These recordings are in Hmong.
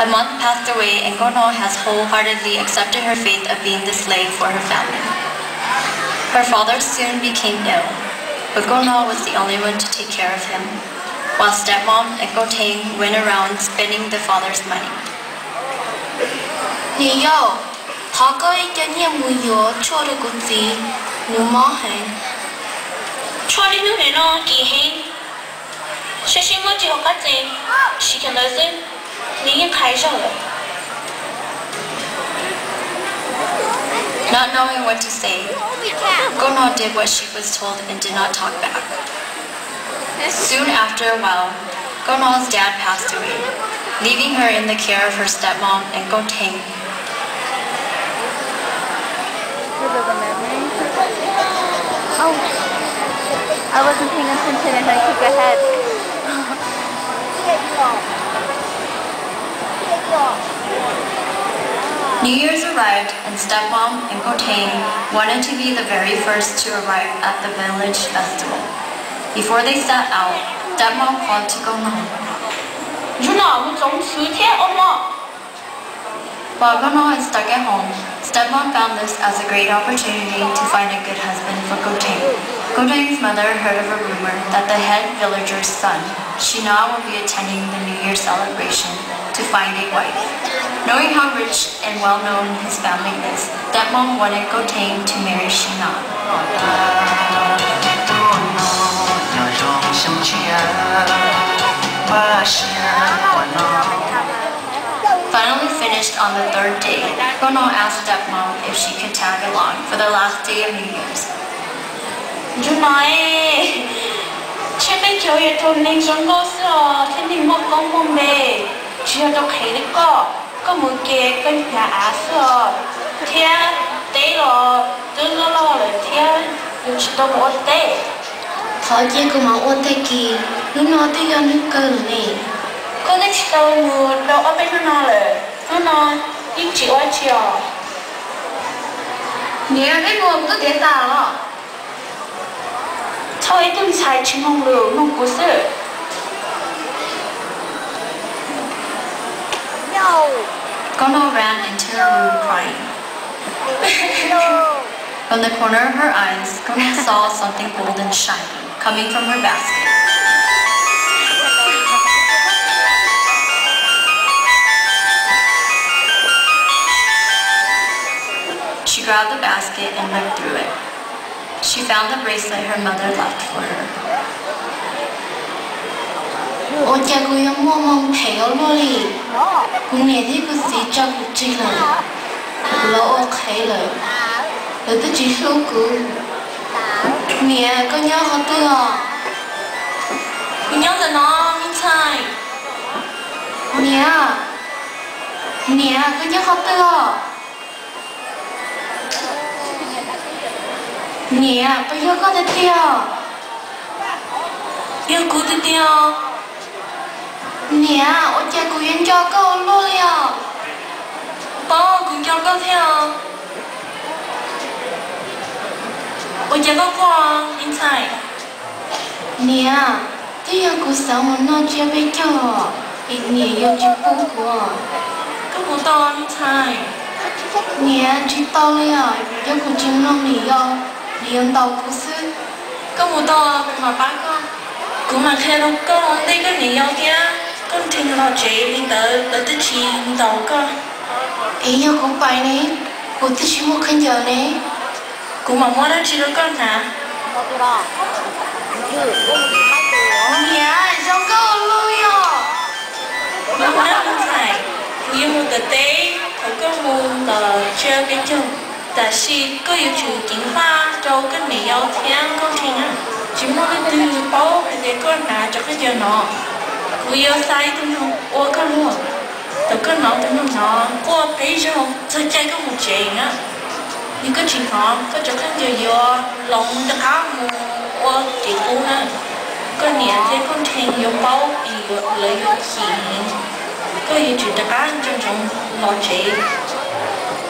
A month passed away, and Gonol has wholeheartedly accepted her fate of being the slave for her family. Her father soon became ill, but Gonol was the only one to take care of him, while stepmom and Koteng went around spending the father's money. Niam yau, thov koj ib co nyiaj mus yuav tshuaj rau kuv txiv, nws mob heev. Tshuaj niaj hnub nim no kim heev, saib seb muaj tsis hauv qab tsev, siv cov ntawd xwb, nws yeej qhais zog lawm. Not knowing what to say, Gonol did what she was told and did not talk back. Soon after a while, Gonol's dad passed away, leaving her in the care of her stepmom and Koteng. Oh, I wasn't paying attention and I took a head. New Year's arrived, and stepmom and Koteng wanted to be the very first to arrive at the village festival. Before they set out, stepmom called to Gonol. Gonol, mus txoov xwm thiab ua mov. While Gonol is stuck at home, stepmom found this as a great opportunity to find a good husband for Koteng. Koteng's mother heard of a rumor that the head villager's son, Shina, will be attending the New Year celebration to find a wife. Knowing how rich and well known his family is, stepmom wanted Koteng to marry Shina. Finally finished on the third day, Gonol asked stepmom if she could tag along for the last day of New Year's. Ntsuag no, ntshe peb caug yog tus neeg zoo nkauj xwb os, thiab neeg muaj koob muaj npe, tsis yog rau qhev li koj. Koj mus ces koj hnyav av xwb os, thiab teb los twb loj loj lawm thiab yuav tsis tau mus ua teb. Thov cia kuv mam ua tag kis, hnub no twb yog hnub kawg lawm ne. Koj twb tsis tau mus rau ob peb hnub no lawm, hnub no yeej tsis ua tsi os. Niam, peb mus kuv twb tiav tas los. Txhob ib tug ntxhais tsis mloog lus, mloog kuv xwb. Gonol ran into her room crying. From the corner of her eyes, Gonol saw something golden shining coming from her basket. She grabbed the basket and looked through it. She found the bracelet her mother left for her. Ua cas kuv yuav muaj hmoo phem ua luaj li? Kuv niam thiab kuv txiv tso kuv tseg lawm, kuv los ua qhev lawm, lawv twb tsis hlub kuv. Niam, koj nyob qhov twg os? Kuv nyob ntawm no, me ntxhais. Niam, niam, koj nyob qhov twg os? Niam, puas yog koj tiag tiag? Yog kuv tiag tiag. Niam, ua cas kuv yuav nco koj ua luaj li os? Paub, kuv nco koj thiab. Ua cas koj quaj, me ntxhais? Niam, twb yog kuv xav mus noj tsiab peb caug, es niam yuav tsis pub kuv. Koj mus tau, me ntxhais? Niam, tsis tau li os, yog kuv tsis mloog niam yau, niam yau ntaus kuv xwb. Koj mus tau, kuv mam pab koj. Kuv mam qhia rau koj ua ntej koj niam yau thiab koj nrheev los tsev li ntawd lawv twb tsis ntaus koj. Es yog kuv pais ne, kuv twb tsis muaj khaub ncaws ne. Kuv mam muab dab tsi rau koj hnav. Niam, zoo nkauj ua luaj li os. Kuv yuav mus tom teb thaum koj mus tom tsiab peb caug, tab sis koj yuav tsum ceev faj rau koj niam yau thiab koj nrhiav na. Tsis muaj leej twg paub hais tias koj hnav cov khaub ncaws no. Kuv yuav xa ib tug noog ua koj luag. Thaum koj hnov tus noog no quaj peb zaug txog caij koj mus tsev na, yog koj tsis hnov, koj cov khaub ncaws yuav loov rov qab mus ua kev qub na. Koj niam thiab koj nrhiav yuav paub es lawv yuav chim heev. Koj yuav tsum rov qab nco ntsoov los tsev.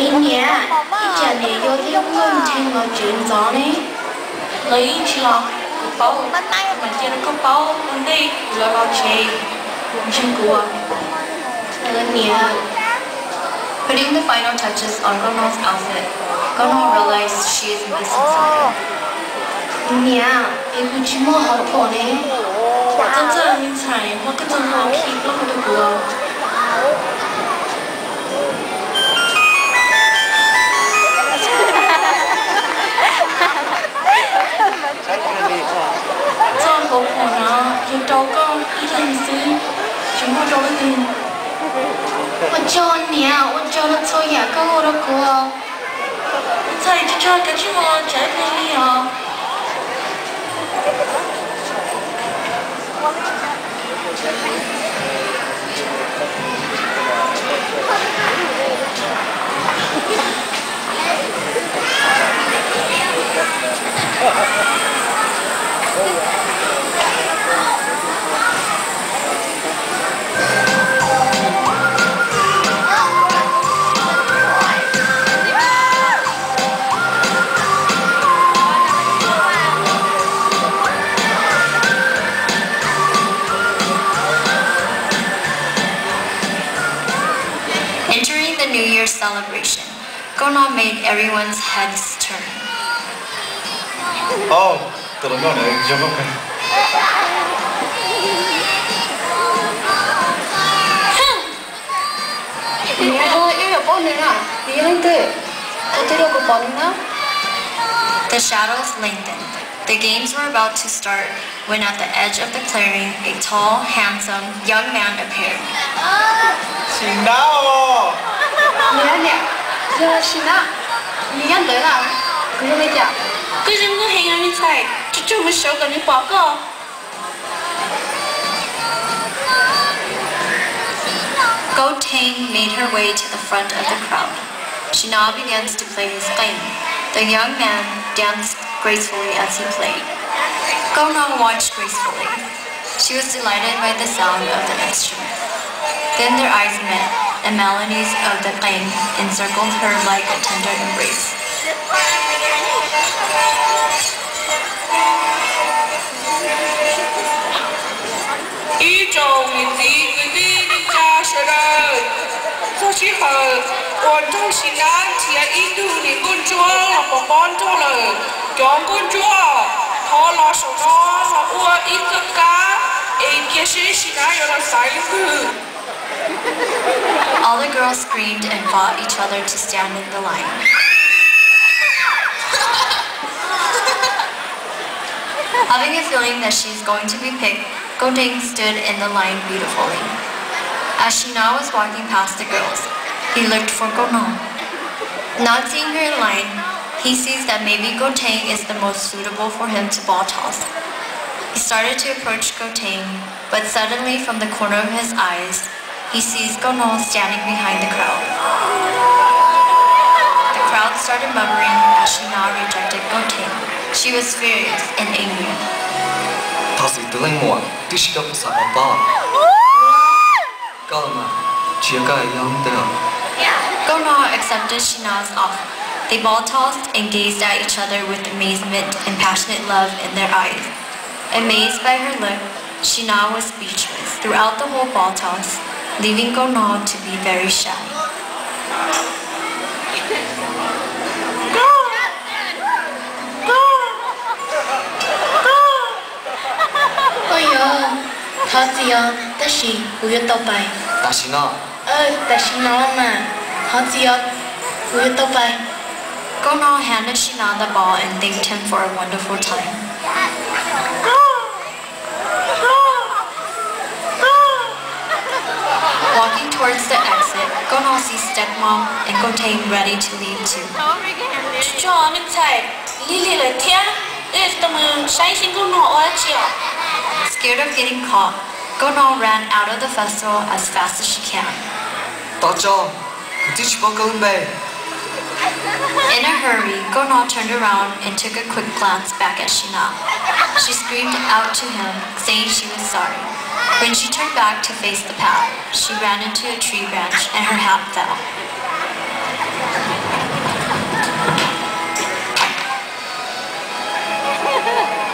Ib niam, ib tsam niam yau thiab koj nrhiav los tsev ntxov ne. Lawv yeej tsis los, kuv paub, kuv mam cia rau koj paub ua ntej lawv los tsev, ntseeg kuv. Niam. Putting the final touches on Kaunaw's outfit, Kaunawg realizes she is missing something. Niam, es kuv tsis muaj hauv paus ne. Txhob txhawj me ntxhais, muab koj txoj hau khi plaub hau rau kuv. Txoj hauv paus no yog rau koj ib leeg xwb, tsis muaj rau leej twg. Ua tsaug niam, ua tsaug rau txhua yam koj ua rau kuv. Ntxhais, tsis txhob kav tsij mus tsam ib pliag li os. Entering the New Year celebration, Kaunawg made everyone's heads turn. Oh, tus hluas nkauj ntawd zoo nkauj kawg. Nws yog ib yam paub nws na, nws yog leej twg? Ua twg rau kuv pom nws na? The shadows lengthened. The games were about to start when at the edge of the clearing a tall, handsome young man appeared. Sim Nab os. Niam, niam, yog Sim Nab, nws nyob ntawd na, kuv zoo li cas? Koj zoo nkauj heev os me ntxhais, tsuag tsuag mus saud kom nws pom koj. Goateng made her way to the front of the crowd. Sina begins to play his qeej. The young man danced gracefully as he played. Kaunawg watched gracefully. She was delighted by the sound of the instrument. Then their eyes met, and melodies of the qeej encircled her like a tender embrace. Ib tsoom niam txiv kwv tij neej tsa sawv daws, txog sij hawm uas nraug Sim Nab nrhiav ib tug niam nkauj ntsuab los pov pob nraug lawm. Cov nkauj ntsuab, thov los saum no los ua ib txoj kab es cia seb Sim Nab yuav los xaiv leej twg. All the girls screamed and fought each other to stand in the line. Having a feeling that she is going to be picked, Goateng stood in the line beautifully. As Sina was walking past the girls, he looked for Kaunawg. Not seeing her in line, he sees that maybe Goateng is the most suitable for him to ball toss. He started to approach Goateng, but suddenly from the corner of his eyes, he sees Kaunawg standing behind the crowd. The crowd started muttering as Sina rejected Goateng. She was furious and angry. Thov txim tus leej muam, twb tsis yog kuv xav pov pob. Koj los mas, tsis yog koj yog leej twg. Kaunawg accepted Sina's offer. They ball tossed and gazed at each other with amazement and passionate love in their eyes. Amazed by her look, Sina was speechless throughout the whole ball toss, leaving Kaunawg to be very shy. Koj yog, thov txim os, tab sis kuv yuav tau pais. Tam sim no? Tam sim no mas, thov txim os, kuv yuav tau pais. Kaunawg handed Sina the ball and thanked him for a wonderful time. Walking towards the exit, Kaunawg sees Stepmom and Goateng ready to leave too. Tsuag tsuag me ntxhais, lig lig lawm thiab, wb tau mus saib seb Kaunawg ua dab tsi os. Scared of getting caught, Kaunawg ran out of the festival as fast as she can. Tos tso, kuv twb tsis paub koj lub npe. In a hurry, Kaunawg turned around and took a quick glance back at Sina. She screamed out to him, saying she was sorry. When she turned back to face the path, she ran into a tree branch and her hat fell.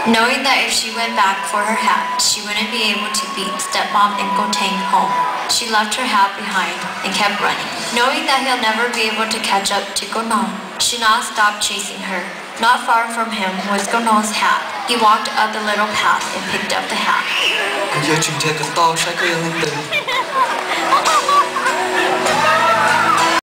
Knowing that if she went back for her hat, she wouldn't be able to beat Stepmom and Goateng home, She left her hat behind and kept running, knowing that he'll never be able to catch up to Kono. Shina stopped chasing her. Not far from him was Kono's hat. He walked up the little path and picked up the hat. Kuv yuav tsum nrhiav kom tau saib koj yog leej twg.